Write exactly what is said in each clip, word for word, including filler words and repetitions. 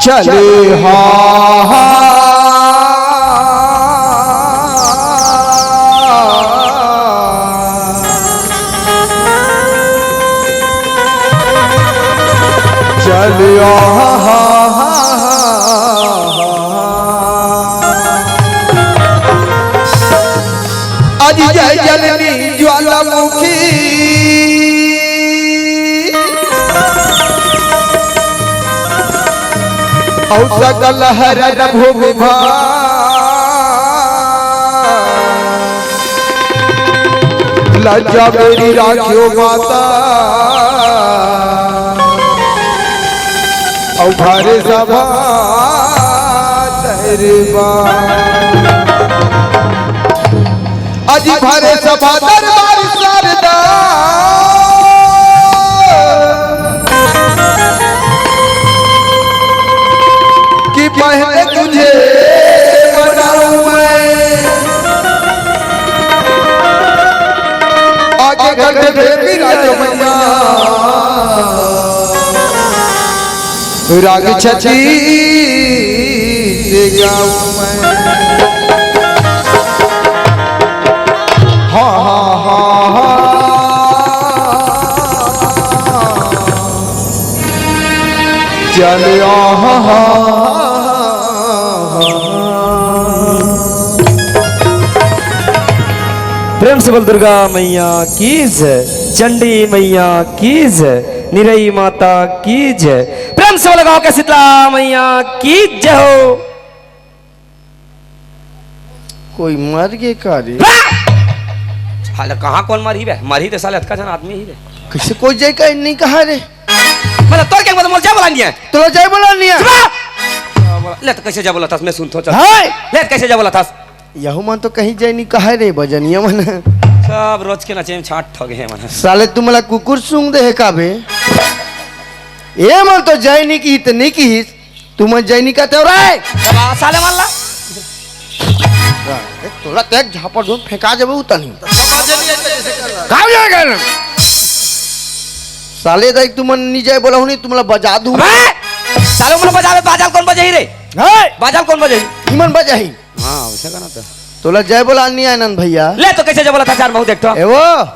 चले हा, हा, हा। चले हा, हा, हा, हा। अजय जननी ज्वालामुखी, अउ सकल हरण भूमि भार। लज्जा मेरी राखियो माता, अउ भरे सभा दरबार। अजी भरे सभा दरबार शारदा, कि पहले तुझे मनाऊं मैं। आगे कर दे बेबी राजो मैया। राग छत्तीस गाऊं मैं। हाँ, हाँ, हाँ, हाँ। चल, हाँ, हाँ, हाँ। प्रेम से बोल दुर्गा मैया की जय, चंडी मैया की जय, निरई माता की जय। प्रेम से बोल गांव के शीतला मैया की जय हो। कोई मर गे का रे? बा! साले कहाँ कौन मरही बे? मरही तो साले अतका जन आदमी ही बे। कैसे कोई जाए का नहीं कहा रे? मतलब तोर के मतलब मोर जय बोला नहीं है? तोला जय बोला नहीं है? चुप रह! ले तो कैसे जय बोला था? मैं सुन तो चल। हाय! ले तो कैसे जय बोला था? यहू मन तो कहीं जय नहीं कहा रे बजनिया मन। सब रोज के नचे में छाट ठगे हैं मन। साले तुमला कुकुर सूंघ दे है का बे? ए मन तो जय नहीं की, इतनी की तुमन जय नहीं कहते हो रे? अब आ साले मार ला। ए, तोला तो एक झापड़ दूं, फेंका जाबे उतनी। कहाँ जाएगा ना? साले दाई तुमन नहीं जाए बोला हूँ नहीं, तुमला बजा दूं। अबे! साले उमला बजा दे, बाजाल कौन बजाही रे? हे! बाजाल कौन बजाही? इमन बजाही। हाँ, वैसे का ना था। तोला जय बोला नहीं आनंद भैया। ले तो कैसे जय बोला था चार महू देख तो। ए वो,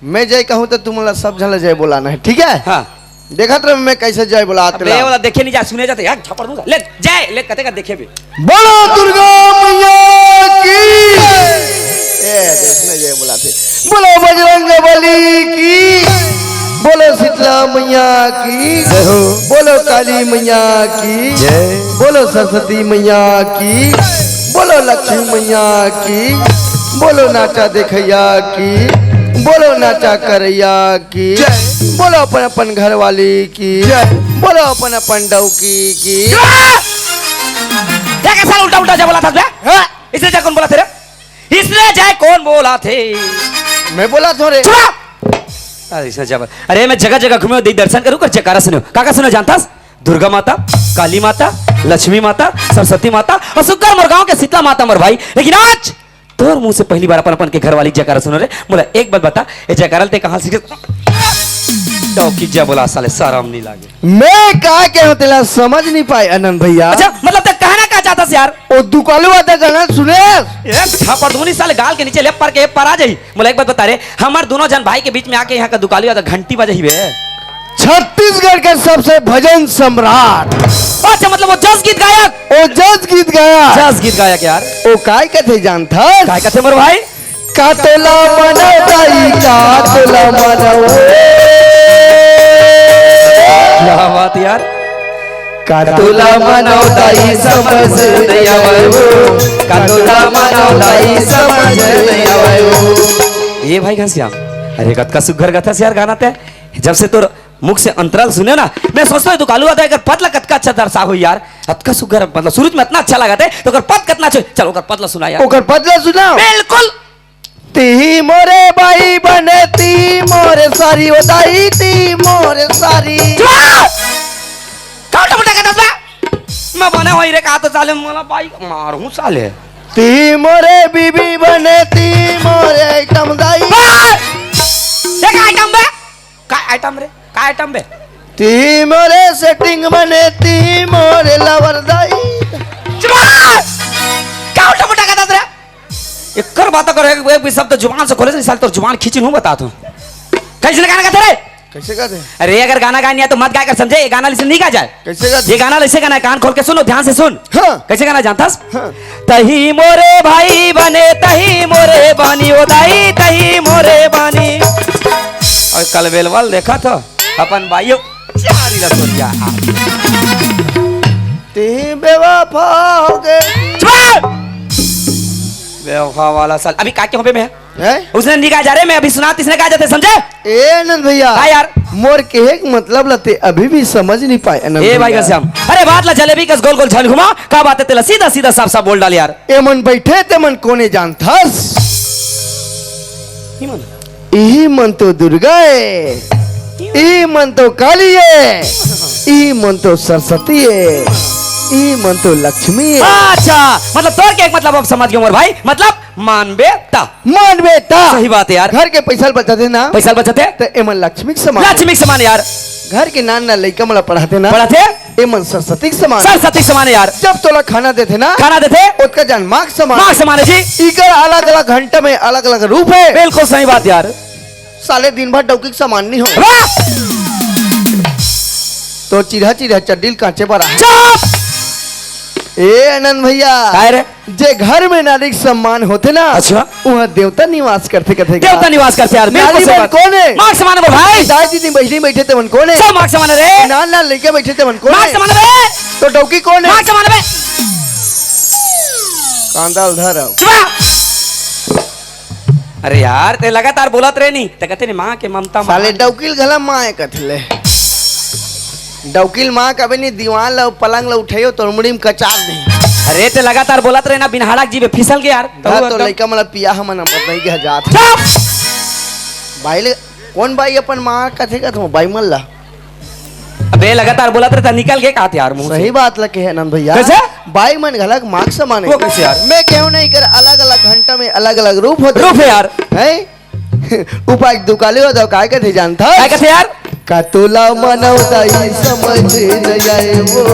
मैं जय कहूँ तो तुमला सब झन ला जय बोलाना है, ठीक है? हाँ। देखत रहे मैं कैसे जय बोला अबे तेला। वाला देखे नहीं जा, सुने जाते यार, झापड़ दूंगा। ले, जय, ले, कते का देखे भी। बोलो दुर्गा मैया की। ए, देखने जय बोला थे। बोलो बजरंग बली की। बोलो शीतला मैया की। जय हो। बोलो काली मैया की। जय। बोलो सरस्वती मैया की। बोलो लक्ष्मी मैया की। बोलो नाचा देखैया की। बोलो नाचा करैया की। जय। बोलो अपन अपन घर वाली की। जय। बोलो अपन अपन डौकी की। चुप! ये कैसा उल्टा उल्टा जय बोला था बे? हाँ? इसने जय कौन बोला तेरे? इसने जय कौन बोला थे? मैं बोला था रे। चुप! अरे इसने जय बोला। अरे मैं जगह जगह घूमे, दे दर्शन करूँ, कर जयकारा सुनो। काका सुनो जानता? दुर्गा माता, काली माता, लक्ष्मी माता, सरस्वती माता अउ सुग्घर मोर गांव के शीतला माता मोर भाई। लेकिन आज तोर मुंह से पहली बार अपन अपन के घर वाली जयकारा सुनो रे। मोला एक बात बता, ये जयकारा ते कहाँ सीखे? डौकी जय बोला साले, शरम नहीं लागे। मैं का के हूँ तेला समझ नहीं पाए आनंद भैया। अच्छा, मतलब ते कहना का चाहता यार? वो दुकालू वाला गाना सुने? एक झापड़ दूंगा नहीं साले, गाल के नीचे ले पर के पर आ जाही। मोला एक बात बता रे, हमार दोनों जन भाई के बीच में आके यहाँ का दुकालू या तो घंटी बजाही बे। छत्तीसगढ़ के सबसे भजन सम्राट। अच्छा, मतलब वो जस गीत गायक? वो जस गीत गायक। जस गीत गायक यार। वो काय कथे जानथस? काय कथे मोर भाई? का तोला मनव दाई, का तोला मनव। क्या बात यार। का तोला मनव दाई समझ नइ आवय वो, का तोला मनव दाई समझ नइ आवय वो। ए भाई घनश्याम, अरे कतका सुग्घर गाथस यार गाना ते। जब से तोर मुख से अंतरा ल सुनेंव ना, मैं सोचथंव दुकालू दाई एकर पद ला कतका अच्छा दर्शा होही यार। अतका सुग्घर, मतलब सुरुज में अतना अच्छा लागथे, त ओकर पद कतना अच्छा होही। चल ओकर पद ला सुना यार। ओकर पद ला सुनाव। बिल्कुल। तिही मोरे बाई बने, तिही मोरे सारी, ओ दाई, तिही मोरे सारी। चुप! का उल्टा पुल्टा कहत हस बे? मैं बने होही रे, का तो साले मोला बाई मारहूं साले। तिही मोरे बीबी बने, तिही मोरे आइटम दाई। बे! ये का आइटम बे? का आइटम रे? का आइटम बे? तिही मोरे सेटिंग बने, तिही मोरे एकर बात कर, एक, एक भी शब्द जुबान से खोले से, साले तोर जुबान खींची हूँ, बता तू। कैसे गाना गाते रे? कैसे गाते? अरे, अगर गाना गाए नहीं आए तो मत गाए कर, समझे? ये गाना लिसन नहीं गा जाए। कैसे गाते? ये गाना ऐसे गाना है, कान खोल के सुनो, ध्यान से सुन। हाँ। कैसे गाना जानता? हाँ। तही मोरे भाई बने, तही मोरे बानी, ओ दाई, तही मोरे बानी। और कल बेलवल देखा था अपन भाइयों, चारी ला सोरिया। ते बेवफा हो गए। चुप! बेवफा वाला साल। अभी का के हो बे मैं? हैं? उसने नहीं कहा जा रहे, मैं अभी सुना, तीसने कहा जाते, समझे? ए आनंद भैया। हाँ यार। मोर कहे के मतलब ला ते अभी भी समझ नहीं पाए आनंद ए भाई भैया। घनश्याम, अरे बात ला जलेबी कस गोल गोल झन घुमा, का बात है तेला सीधा सीधा साफ साफ बोल डाल यार। ए मन बैठे ते मन कोने जानथस? नहीं मन। इही मन तो दुर्गा ए, इही मन तो काली ए, इही मन तो सरस्वती ए, इही मन तो लक्ष्मी ए। अच्छा, मतलब तोर के एक मतलब अब समझ गयो मोर भाई, मतलब मानबे ता। मानबे ता। सही बात है यार। घर के पैसा ल बचाते ना। पैसा ल बचाते। त एमन लक्ष्मी के समान। लक्ष्मी के समान यार। घर के नान नान लइका मन ला पढ़ाते ना। पढ़ाते। एमन सरस्वती के समान। सरस्वती के समान है यार। जब तोला खाना देथे ना। खाना देथे। ओतका जान माँ के समान। माँ के समान है जी। इकर अलग-अलग घंटा में अलग-अलग रूप है। बिल्कुल सही बात यार। साले दिन भर डौकी के समान नहीं हो। वाह! तो चिरहा चिरहा चड्डी ल कांचे बर आ। चुप! ए आनंद भैया। काय रे? जे घर में नारी के सम्मान होथे ना, अच्छा। उहाँ देवता निवास करथे, कथे का? देवता निवास करथे यार, बिल्कुल नारी सही मन बात। कोन हे? माँ के समान हे भाई। दाई दीदी बहिनी बइठे तेमन कोन हे? सब माँ के समान हे रे। नान नान लइका बइठे तेमन कोन हे? माँ के समान हे रे। तो डौकी कोन हे? माँ के समान हे बे। कांदा ल धर अब। चुप रह। अरे यार, ते लगातार बोलत रहे नी, ते कथे नी माँ के ममता, माँ साले के। डौकी ल घला माँ कथे ले। डौकी ल माँ कबे नी, दीवान ला, पलंग ला उठाइयो, तोर मुड़ी में कचार दे। अरे, ते लगातार बोलत रहे ना, बिनहाड़ा के जीभ फिसल के यार। तहु तो एकदम लइका मन ला पिया हमन अमर नहीं कह जात। चुप! बाई ले, कोन बाई अपन माँ कथे कथे बाई मन ला? अबे, लगातार बोलत रहे त निकल के कहत यार मुंह से। सही बात लगे हे आनंद भैया। कैसे? बाई मन घलक माँ के समान हे। वो कैसे यार? मैं कहूँ ना, इकर अलग-अलग घंटा में अलग-अलग रूप होथे। रूप हे यार। हैं? उपाय दुकाली हो जाओ, काय कथे जानथस? काय कथे यार? का तोला मानव दाई समझ नहीं आए वो,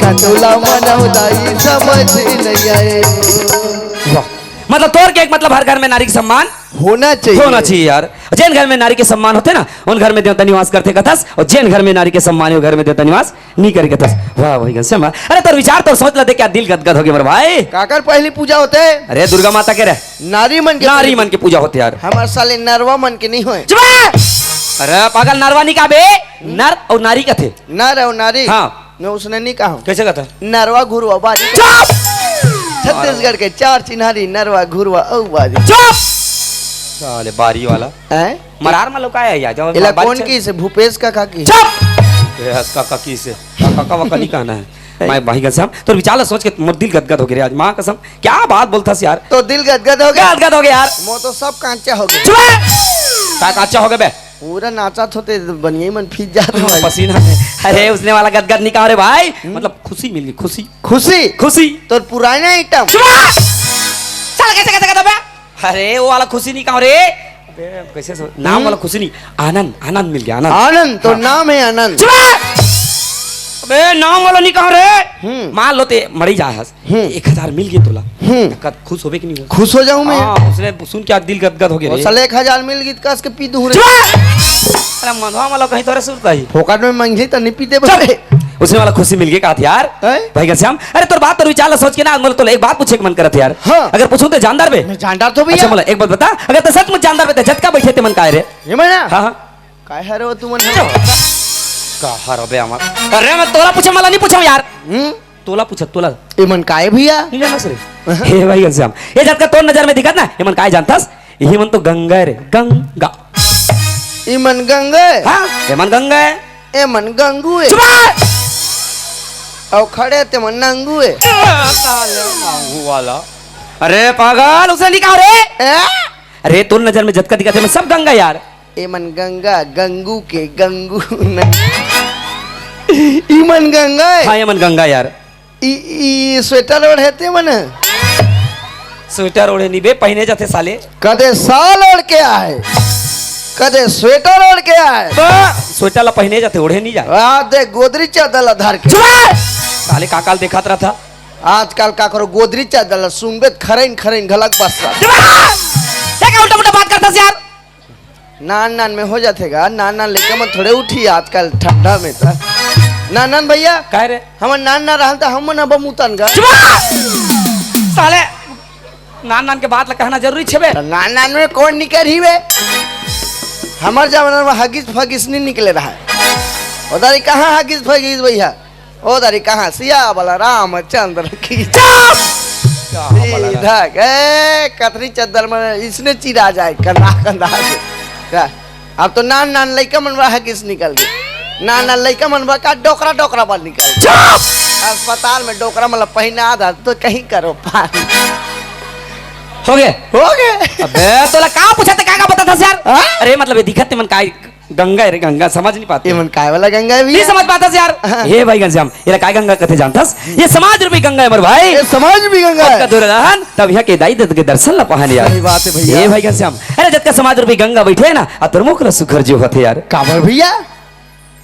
का तोला मानव दाई समझ नहीं आए वो। वाह। मतलब तोर के एक मतलब हर घर में नारी के सम्मान होना चाहिए। होना चाहिए यार। जेन घर में नारी के सम्मान होथे ना, उन घर में देवता निवास करथे कथस, अउ जेन घर में नारी के सम्मान हे, वो घर में देवता निवास नहीं करे कथस। वाह भाई घनश्याम, अरे तोर विचार, तोर सोच ला देख के दिल गदगद हो गे मोर भाई। काकर पहली पूजा होथे? अरे दुर्गा माता के रे। नारी मन के नारी पहली मन के पूजा होथे यार। हमर साले नरवा मन के नहीं होय। चुप! अरे पागल, नरवा नहीं कहाबे, नर अउ नारी कथे। नर अउ नारी? हाँ। मैं उसने नहीं कहा। कैसे कहता? नरवा घुरवा बारी। चुप! छत्तीसगढ़ के चार चिन्हारी नरवा घुरवा अउ बारी। चुप! साले बारी वाला। हैं? मरार में लुकाया है यार, जब एला बारी कौन छे- की से? भूपेश काका की। चुप! भूपेश काका की से? काका वाका नहीं कहना है। हैं? मैं भाई कसम, तोर विचार ला सोच के मोर दिल गदगद हो गया रे आज, माँ कसम। क्या बात बोलता यार? तो दिल गदगद हो गया? गदगद हो गया यार। मो तो सब कांचा हो गया। चुप! का कांचा हो गया बे? पूरा नाचत होते बनिया मन फीस जात हाँ, भाई। पसीना में। अरे, उसने वाला गदगद नहीं कहा रे भाई, हम्म। मतलब खुशी मिल गई, खुशी। खुशी? खुशी। तोर पुराना आइटम। चुप! चल, कैसे, कैसे कहता बे? अरे, वो वाला खुशी नहीं कहा रे। अबे, कैसे सम-, नाम हम्म। वाला खुशी नहीं, आनंद, आनंद मिल गया, आनंद। आनंद, तो हाँ। नाम है आनंद। चुप! अबे, नाम वाला नहीं कहा रे। हम्म। मान लो ते मरी जा हस। हम्म। एक हजार मिल गए तोला। हम्म। कत खुश होबे कि नहीं हो? खुश हो जाऊं मैं। हाँ, उसने सुन के आज दिल गदगद हो गया वो रे। साले एक हजार मिल गई, कस के पी दूं रे। चुप! अरे, मंधवा वाला कहीं तोरे सुरता ही। फोकट में मंगली तो नहीं पीते चुप! बे। उसने वाला खुशी मिल गई, कहा था यार। हैं? भाई घनश्याम, अरे, तोर बात, तोर विचार ला सोच के ना, मतलब, तोला एक बात पूछे के मन करत यार। हाँ। अगर पूछूं तो जानदार बे। मैं जानदार तो भैया। अच्छा, बोला, एक बात बता, अगर तो सच में जानदार बे, तो जतका बैठे ते मन काय रे? ये मैं ना? हाँ, हाँ। काय हरे हो तुमन हो? का हर बे हमार? अरे, मैं तोला पूछे, मला नहीं पूछो यार। हम्म? तोला पूछत, तोला। एमन काय भैया? नहीं जानस रे। हाँ। हे भाई घनश्याम, ये जतका तोर नजर में दिखत ना, एमन काय जानथस? इही मन तो गंगा रे, गंगा। इमन गंगा है? हाँ, एमन गंगा है। एमन गंगू है। चुप रह! अउ खड़े ते मन नंगू है। साले नंगू वाला। अरे पागल, उसे नहीं कहा रे। ए? अरे तोर नजर में जतका दिखत हे, एमन सब गंगा यार। एमन गंगा, गंगू के गंगू नहीं। इमन गंगा है। हाँ, एमन गंगा यार। ई, ई स्वेटर ओढ़े ते मन। स्वेटर ओढ़े नहीं बे, पहने जाते साले। कदे साल ओढ़ के आए, कदे स्वेटर ओढ़ के आए। तो स्वेटर ला पहने जाते, ओढ़े नहीं जाए। आ दे गोदरी चादर ला धर के। चुप रह! साले काकाल देखात रहा था। आजकल काकरो गोदरी चद्दर ल सूंघबे त खरइन खरइन घलक बसरा। चुप रह! ये का उल्टा पुल्टा बात करथस यार? नान नान में हो जाथे गा, नान नान लइका मन थोड़े उठी आजकल ठंडा में त। नान नान भैया, काय रे? हमर नान नान रहन त हम मन अब मुतन गा। चुप रह! साले, नान नान के बात ल कहना जरूरी छेबे? त नान नान में कौन निकरही बे? हमर जमाना में हगिस फगिस नहीं निकले रहा। ओ दारी कहाँ हगिस फगिस भैया? ओ दारी कहाँ सिया वाला रामचंद्र की जय। चुप! सीधा गए कतरी चद्दर में इसने चिरा जाए कंधा कंधा के। का? अब तो नान नान लइका मन बा हगिस निकल गए, नान नान लइका मन बा का डोकरा डोकरा बा निकल गए। चुप! अस्पताल में डोकरा मतलब पहिना दा तो कहीं करो पानी। हो गए। हो गए। अबे तोला का पूछा ते का का बताथस यार? हाँ? अरे मतलब ये दिखत ते मन काय गंगा है रे गंगा, समझ नहीं पाते। ये मन काय वाला गंगा है भैया? नहीं समझ पाथस यार। हाँ। हे भाई घनश्याम, ये काय गंगा कथे जानथस? ये समाज रूपी गंगा है मोर भाई। ये समाज रूपी गंगा है। ओतका दूर रहन, तब यहाँ के दाई दद के दर्शन ला पाहन यार। सही बात है भैया। हे भाई घनश्याम, अरे जतका समाज रूपी गंगा बैठे है ना, अतुर मुख ला सुखर जो होथे यार। काबर भैया?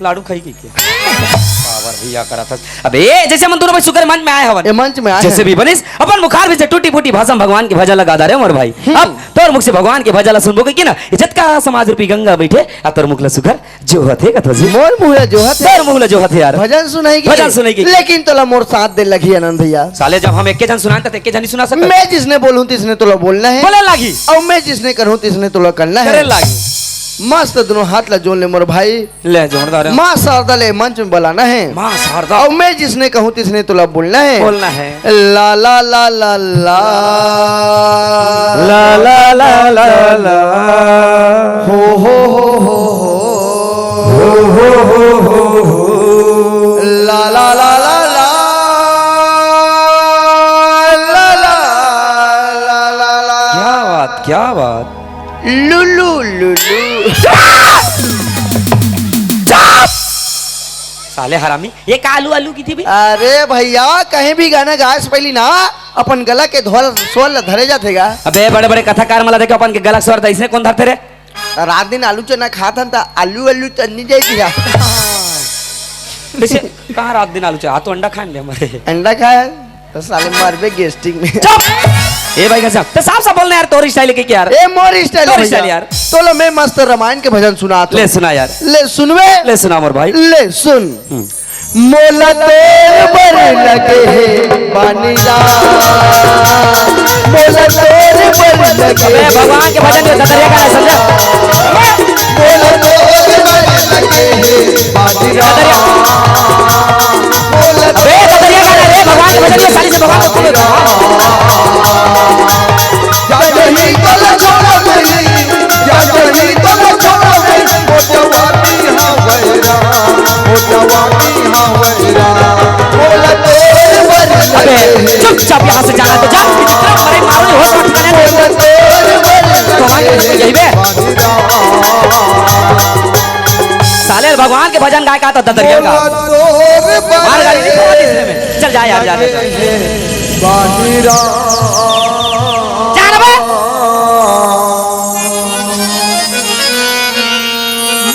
लाडू खाई की क्या? काबर भैया करथस? अबे जैसे मन दोनों भाई सुखर मंच में आए हवन। ये मंच में आए जैसे हैं। भी बनिस, अपन मुखार भी से टूटी फूटी भाषा में भगवान के भजन लगा दा रहे मोर भाई। हम्म। अब तोर मुख से भगवान के भजन ला सुनबो कि ना, ये जतका समाज रूपी गंगा बैठे, अतुर मुख ला सुखर जो हथे कथो जी। मोर मुँह ला जो हथे। तोर मुँह ला जो हथे यार। भजन सुनाई की? भजन सुनाई की? लेकिन तोला मोर साथ दे लगही आनंद भैया। साले जब हम एके झन सुनान त एके झन ही सुना सकत। मैं जिसने बोलूँ तिसने तोला बोलना है। बोले लागी। अउ मैं जिसने करूँ तिसने तोला करना है। करे लागी। मस्त दोनों हाथ ला जोड़ ले मोर भाई। ले जोड़ दारे। माँ शारदा ले मंच में बुलाना है। माँ शारदा। अउ मैं जिसने कहूँ तिसने तोला बोलना है। बोलना है। ला ला ला ला ला। ला ला ला ला ला। हो हो हो हो हो। हो हो हो हो हो। ला ला ला ला ला। ला ला ला ला ला। क्या बात, क्या बात। लुलु लुलु। साले हरामी, ये का आलू आलू की थी बे? अरे भैया, कहीं भी गाना गाए से पहली ना अपन गला के धोल सोल धरे जाथे गा। अबे बड़े बड़े कथाकार मला देखे अपन के गला के स्वर त इसने कौन धरथे रे? रात दिन आलू चना खात हन त आलू आलू चन्नी जाई दिया। वैसे कहाँ रात दिन आलू चना? हाँ तो अंडा खाए ले हमारे। अंडा खाए? त साले मरबे गेस्टिंग में। चुप! ए भाई घनश्याम, त साफ साफ बोलना यार, तोर स्टाइल के क्या यार? ए मोर स्टाइल तोर भैया। स्टाइल यार। तोला मैं मस्त रामायण के भजन सुनात हूँ। ले सुना यार। ले सुनवे। ले सुना मोर भाई। ले सुन। हम्म। मोला तोर बर लगे हे बानी राम, मोला तोर बर लगे अबे हे। भगवान के भजन में ददरिया गाना समझा। मोला तोर बर लगे हे बानी राम। अबे ददरिया गाना रे, भगवान के भजन में साली से भगवान को फूल उठा। जागही तोला छोड़ा गई, जागही तोला छोड़ा गई, ओ जवानी हाँ वैरा, ओ जवानी हाँ वैरा, मोला तोर बर अबे लगे। चुपचाप यहाँ से जाना तो जा। अरे मारो नहीं, होश मत करने दे। मोला तोर बर भगवान के भजन लगे। यही बे। साले भगवान के भजन गाय का तो ददरिया का। मार गाड़ी नहीं पड़ा तीसरे में। चल जा यार, जा, जा, जा। जा रे बे।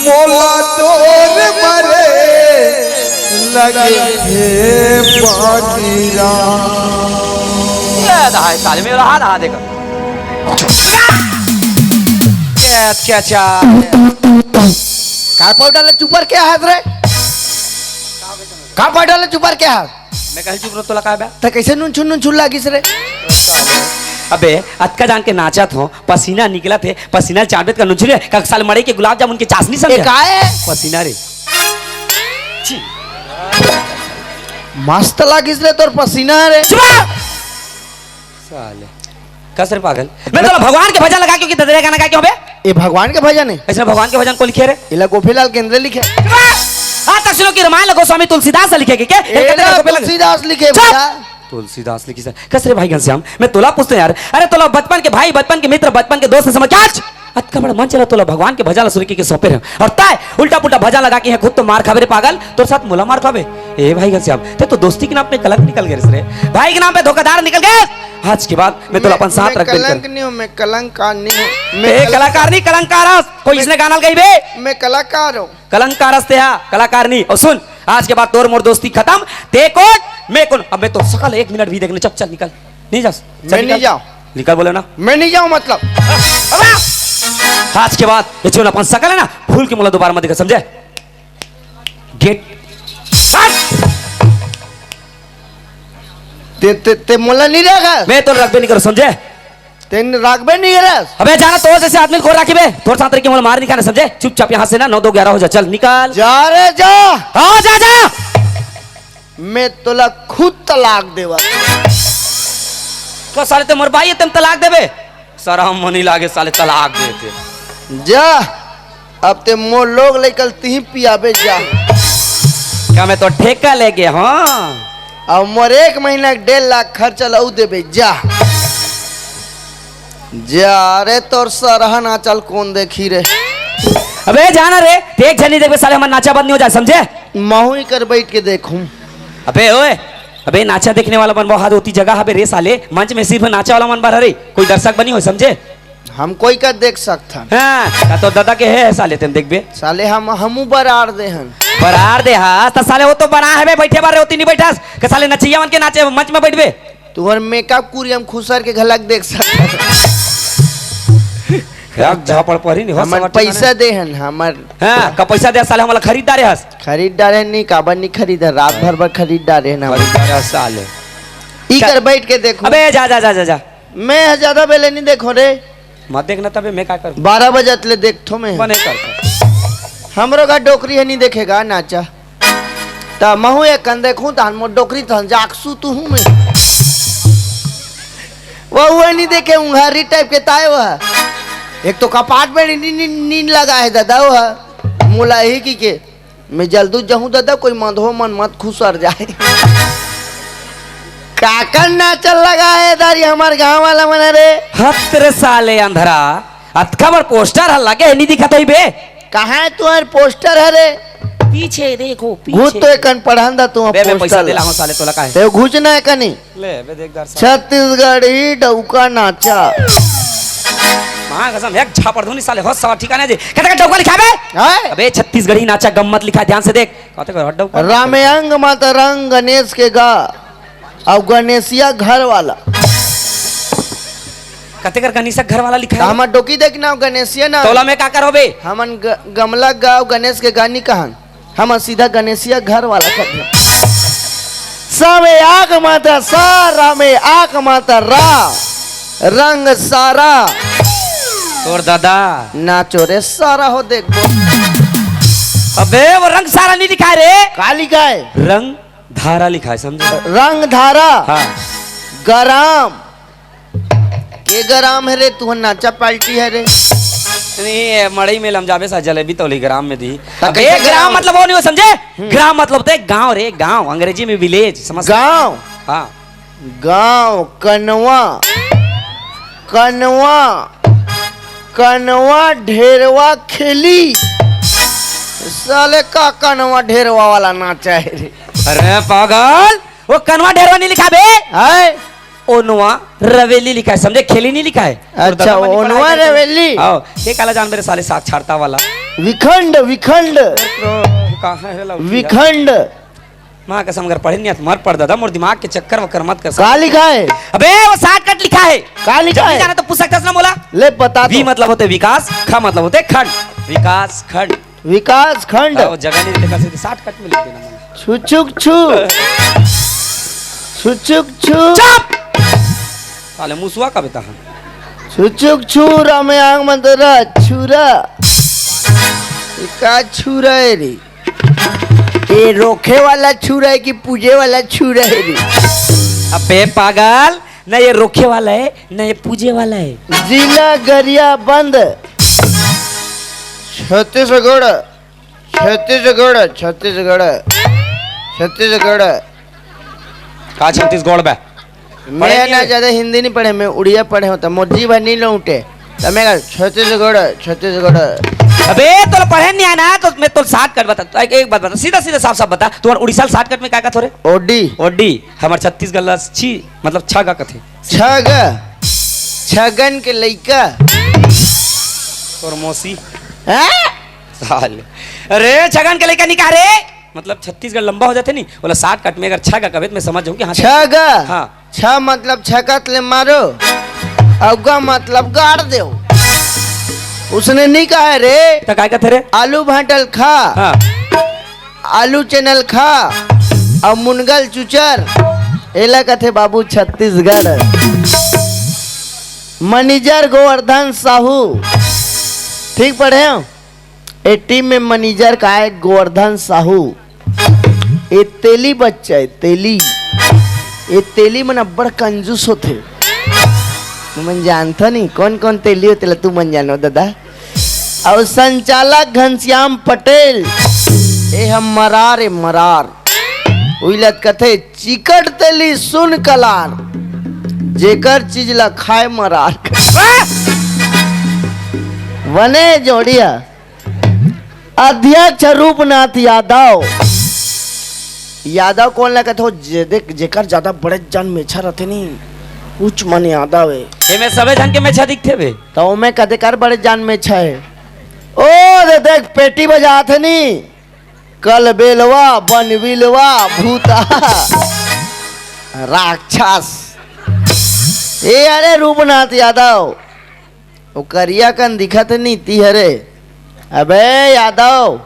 मोला तोर बरे लगे हे बाजीरा। ये दहाई साले में रहा, रहा देखो। क्या, क्या, क्या? कार पाउडर ले चुपर क्या हाथ रे? कार पाउडर ले चुपर क्या हाथ? मैं कहीं चुप रहो तो लगा बे। त कैसे नुनछुन नुनछुन लागिस रे? अबे अतका जान के नाचत हो, पसीना निकलत हे, पसीना चाटबे त का नुनछुन रे? का साल मड़ई के गुलाब जामुन के चाशनी समझे? ए, का हे? पसीना रे। छी। मस्त लागिस रे तोर पसीना रे। चुप रह। साले। कस रे पागल। मैं तोला भगवान के भजन लगा क्यों कि ददरिया गाना गा क्यों बे? ए भगवान के भजन हे। अइसने भगवान के भजन कोन लिखे रे? एला गोपीलाल केंद्रे लिखे। आज तक सुनो कि रामायण ला गोस्वामी तुलसीदास लिखे के, के? एला गोपीलाल तुलसीदास लिखे चुप! भैया। तुलसीदास लिखिस हे। कस रे भाई घनश्याम, मैं तोला पूछथों यार। अरे तोला बचपन के भाई, बचपन के मित्र, बचपन के दोस्त समझ के आज अतका बड़ा मंच ला तोला भगवान के भजन ला सुन के, के सौंपे रहे। अउ तैं उल्टा पुल्टा भजन लगा के यहाँ खुद तो मार खाबे रे पागल, तोर साथ मोला मार खाबे। ए भाई घनश्याम, तैं तो दोस्ती के नाम पे कलंक निकल गे रे। भाई के नाम पे धोखाधार निकल गे। आज के बाद मैं तोला अपन साथ मैं रख कलंक नहीं हूँ, मैं कलंकार नहीं हूँ। मैं ए कलंक- कलाकार नहीं, कलंकार हस। कोई मैं इसने गाना गाई बे? मैं कलाकार हूँ। कलंकार हस तैं हा, कलाकार नहीं। अउ सुन, आज के बाद तोर मोर दोस्ती खतम। तैं कोट मैं कौन? अब मैं तो सकल एक मिनट भी देखने, चल, चल, निकल। नहीं जा, चल, मैं नहीं निकल। जाऊँ। निकल बोले ना। मैं नहीं जाऊँ मतलब। अब आज के बाद ये जो अपन सकल है ना, भूल के मोला दोबारा मत दिखा, समझे? गेट। ते, ते, ते मोला नहीं रखा। मैं तो रखबे नहीं करो, समझे? तेन राखबे नहीं करस। अबे जाना, तो जैसे आदमी को राखी बे, तोर साथ रह के मोला मार नहीं खाना, समझे? चुपचाप यहाँ से ना नौ दो ग्यारह हो जा, चल निकल। जा रे जा। हाँ, जा, जा। मैं तोला खुद तलाक देवा। का साले ते मोर भाई है, तेम तलाक देबे? शरम मनी लागे साले, तलाक देते। जा, अब ते मोर लोग लेकल तिही पियाबे जा। का मैं तो ठेका लेके, हाँ। अब मोर एक महीना के डेढ़ लाख खर्चा लऊ देबे जा। जा रे, तोर सरहा नाचल कौन देखी रे? अबे जाना रे, ते एक झन नहीं देखबे साले, हमर नाचा बंद नहीं हो जाए, समझे? महू कर बैठ के देखूं। अबे ओए, अबे नाचा देखने वाला मन बहुत होती जगह हबे रे साले, मंच में सिर्फ नाचा वाला मन बर हरे, कोई दर्शक बनी हो, समझे? हम कोई का देख सकथन। हाँ, का तो दादा के है साले, तेम देखबे। साले हम हमू बरार दे हन। बरार दे हस, त साले वो तो बना हबे, बैठे बर रे, ओती नहीं बैठस, के साले नचिया मन के नाचे मंच में बैठबे। तुहर मेकअप कुरियम खुसर के घलक देख सकथन। एक झापड़ परी नहीं हो, हमन समझ पैसा दे हन, हमर हाँ, का पैसा दे साले, हमला खरीद डारे हस। खरीद डारे नहीं, काबर नहीं खरीद, रात भर भर खरीद डारे हन हमन। खरीद डारे हस साले। ई कर बैठ के देखो। अबे जा, जा, जा, जा, जा। मैं ह ज्यादा बेले नहीं देखो रे। मत देखना तबे, मैं का कर बारह बजे ले देखथो मैं। बने कर। हमरो का डोकरी है, नहीं देखेगा नाचा। त महू एक कन देखूं, तहन मोर डोकरी तहन जाकसू तू हूँ मैं। वो वो नहीं देखे, उंघारी टाइप के ताए वो है। एक तो कपाट में नी-, नी-, नींद लगा है दादा वो है। मोला ही की के, मैं जल्दू जहूं दादा, कोई मंदहो मन मत खुसर जाए। काकर नाचल लगा है दारी हमार गांव वाला मन रे। हत रे साले अंधरा, अतका बड़ पोस्टर ह लगे है, नहीं दिखत होई बे। कहाँ है तुम्हार पोस्टर है रे? पीछे देखो, पीछे। घुस तो एकन पढ़न दा तू बे, बे, पैसा पोस्टर। दे ला हो साले तोला काहे। ते घुस ना एकनी। ले बे, देख दर साले। छत्तीसगढ़ी डौका नाचा। मां कसम, एक झापड़ दूनी साले, होश सवा ठिकाने दे। कहते का डौका लिखा बे? हाय। अबे छत्तीसगढ़ी नाचा गम्मत लिखा, ध्यान से देख। कहते का डौका। रामे अंग माता रंग गणेश के गा। अब गणेशिया घर वाला। कहते कर गणेशा घर वाला लिखा त है। हमर डोकी देख ना गणेशिया ना। तोला में का करो बे? हमन ग-, गमला गाँव गणेश के गानी कहन। हमन सीधा गणेशिया घर वाला कहन। सा में आग माता सा, रा में आग माता रा। रंग सारा। तोर दादा। नाचो रे सारा हो देखबो। अबे वो रंग सारा नहीं लिखा है रे। का लिखा है? रंग धारा लिखा है, समझे? रंग धारा। हाँ। गराम। के गराम है रे? तू नाचा पार्टी है रे। नहीं, ये मड़ई में लम जाबे सा जलेबी तौली ग्राम में दी। त अबे कैसे ग्राम ग्राम? मतलब वो नहीं हो समझे? ग्राम मतलब होते गांव रे, गांव, अंग्रेजी में विलेज, समझ? गांव। हाँ। गांव कनवा। कनवा। कनवा ढेरवा खेली। साले का कनवा ढेरवा वाला नाचा है रे? अरे पागल, वो कनवा ढेरवा नहीं लिखा बे। है। ओनवा रवेली लिखा है, समझे? खेली नहीं लिखा है। अच्छा, दादा मन नहीं ओनवा पढ़ाई करते। रवेली। हाँ, ये काला जान मेरे साले साक्षरता वाला। विखंड, विखंड। कहाँ है लौकी? विखंड। माँ कसम, अगर पढ़े नहीं आता, मर पड़ दादा, मोर दिमाग के चक्कर वक्कर मत कर। का लिखा है? अबे वो शॉर्टकट लिखा है। का लिखा जब नहीं है? जाना तो पूछ सकता है ना, बोला। ले बता वी दो। मतलब होते विकास, ख मतलब होते खंड। विकास खंड। विकास खंड। हाँ, वो जगह नहीं लिखा, सीधे शॉर्टकट में लिख देना मैंने। छुचुक छु। छुचुक छु। चुप। साले मुसुआ का बेटा है। छुचुक छु, रामे आंग मंदरा छुरा। ये का छुरा है रे? ये रोखे वाला छुरा है कि पूजे वाला छुरा है रे? अबे पागल, न ये रोखे वाला है, न ये पूजे वाला है। जिला गरियाबंद। छत्तीसगढ़, छत्तीसगढ़, छत्तीसगढ़, छत्तीसगढ़। का छत्तीसगढ़ बे? पढ़े मैं नहीं ना है? ज्यादा हिंदी नहीं पढ़े, मैं उड़िया पढ़े होता, मोर जीभ नहीं लौटे। तो मैं कहा, छत्तीसगढ़, छत्तीसगढ़। अबे तो पढ़े नहीं आना तो मैं तो शॉर्टकट बता, एक, एक बात बता, सीधा सीधा साफ साफ बता, तुम्हारा उड़ीसा शॉर्टकट में क्या का थोरे? ओडी। ओडी, हमारे छत्तीसगढ़ ला छी, मतलब छा का कथे। छग, छगन के लइका। तोर मौसी। हैं? साले। अरे छगन के लइका निकाल रे। मतलब छत्तीसगढ़ लंबा हो जाथे नहीं, बोला साठ कट में अगर छह का कबे तो मैं समझ जाऊँ कि हाँ। छह का? हाँ। छह मतलब छकत ले मारो, अउ गा मतलब गाड़ देव। उसने नहीं कहा रे। तो काय कथे रे? आलू भांटल खा, हाँ। आलू चैनल खा, अउ मुनगल चुचर, एला कथे बाबू छत्तीसगढ़। मैनेजर गोवर्धन साहू, ठीक पढ़े हो? ए टीम में मैनेजर का है गोवर्धन साहू। ए तेली बच्चा है, तेली। ए तेली मन अब्बड़ कंजूस होथे। तुमन जानथो नहीं कौन कौन तेली होथे ला, तुमन जानो दादा। अउ संचालक घनश्याम पटेल, ए हम मरार, ए मरार। उइलत कथे चिकट तेली सुन कलार, जेकर चीज ला खाए मरार। बने जोड़िया। अध्यक्ष रूपनाथ यादव। यादव कोन ला कथो? जे देख, जेकर ज्यादा बड़े जान मेछा रथे नी, उच मन यादव है। एमे सबे झन के मेछा दिखथे बे। तो ओमे कदे कर बड़े जान मेछा है। ओ दे देख, पेटी बजात है नी, कल बेलवा, बनबिलवा, भूता, राक्षस। ए अरे रूपनाथ यादव, ओ करिया कन दिखत नीति हरे। अबे यादव,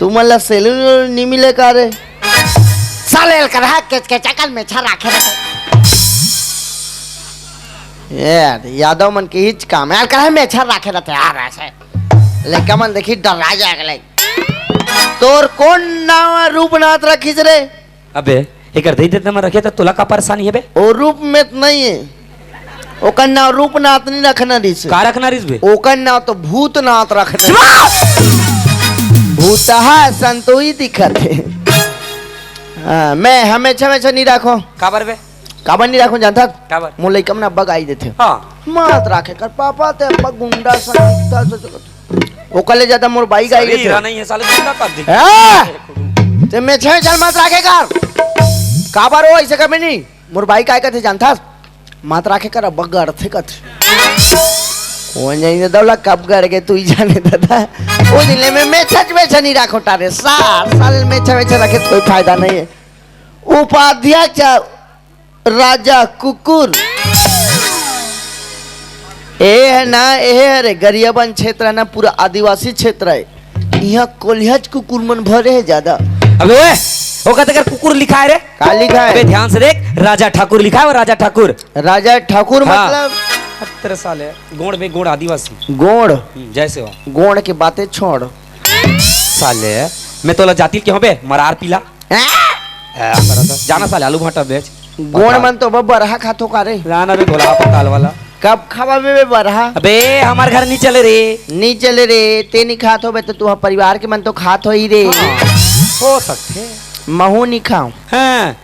तुमन ला सैलून नी मिले का रे? साले एल करहा केच के चकल मेछा राखे रहे। ए यार, यादव मन के हिच काम है। एल करहा मेछा राखे रहते यार ऐसे। लइका मन देखी डरा जाए गले। तोर कौन नाम रूपनाथ रखिस रे? अबे, एकर दई देत ना मैं रखे त तोला का परेशानी हे बे? ओ रूप में त नहीं है। ओकर नाम रूपनाथ नहीं रखना रिस। का रखना रिस बे? ओकर नाम तो भूतनाथ रखना। भूतहा संतोई दिखत है। हाँ, मैं हमेशा हमेशा नहीं रखो। काबर बे? काबर नहीं रखो जानता? काबर? मोर लइका मन अब्बा गाई देथे। हाँ। मत राखे कर पापा ते अब्बा गुंडा सा, कुत्ता सा चलत। ओकर ले ज्यादा मोर बाई गाई शरीर देथे। नहीं है साले, गुंडा कर दे। हाँ? ते मेछा मेछा ल मत राखे कर। काबर हो ऐसे कभी नहीं? मोर बाई काय कथे जानथस? मत राखे कर, अब गड़थे कथे। कौन जानी दौला कब गड़ के तू ही जाने दादा। ओ दिन ले मैं, मैं सच में छनी राखो टारे। साल, साल में छवे छे रखे कोई फायदा नहीं है। उपाध्यक्ष राजा कुकुर। ए है ना, ए है रे, गरियाबंद क्षेत्र है ना, पूरा आदिवासी क्षेत्र है। यहाँ कोलिहज कुकुर मन भरे है ज्यादा। अबे ओए, ओकर तेकर कुकुर लिखा है रे। का लिखा है? अबे ध्यान से देख, राजा ठाकुर लिखा है, वो राजा ठाकुर। राजा ठाकुर हाँ। मतलब? तेरे साले, गोंड में गोंड आदिवासी। गोंड? हम्म, जैसे हो। गोंड की बातें छोड़। साले, मैं तोला जातिल के हो बे, मरार पीला। हाँ? ए, करत ह। जाना साले, आलू भाटा बेच। गोंड पताल। मन तो बा बरहा खाथो का रे? जाना बे, भोला पताल वाला। कब खावा बे, बे बरहा? अबे, हमार घर नहीं चले रे। नहीं चले रे, ते नहीं खात हो बे, तो तुम्हार परिवार के मन तो खात हो ही रे। हाँ, हो सकते। महू नहीं खाऊं। हाँ।